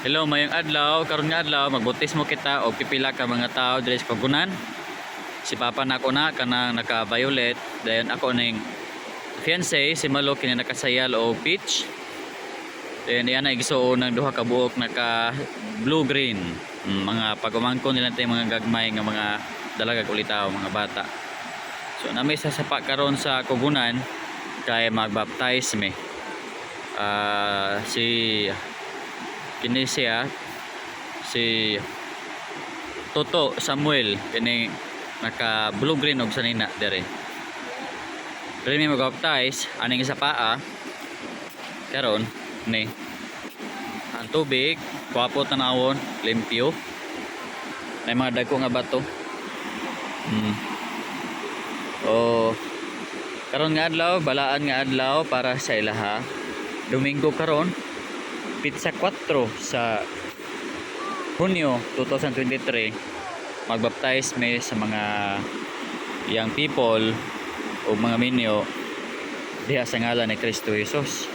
Hello, mayong adlaw. Karon nga adlaw magbautismo kita og pipila ka mga tao diri sa Kugunan. Si Papa nako na kanang naka-violet, dayon ako ning fiancé si Malo kini nakasayal og peach. Dayon iya na igsuon ng duha ka buok naka blue green. Mga pag-umangkon nila tayo, mga gagmay nga mga dalagag ulitaw, mga bata. So nami sa sapa karon sa Kugunan kay magbaptize mi. Si kini siya, si Toto Samuel, kini naka blue green og sanina dere. Dere mi mag-baptize aning isa paa karon ni. Ang tubig gwapo tanawon, limpyo. May mga dagko nga bato. Oh, karon nga adlaw, balaan nga adlaw para sa ilaha. Domingo karon, petsa 4 sa Hunyo 2023, magbaptize mi sa mga young people o mga minyo diha sa ngalan ni Kristo Jesus.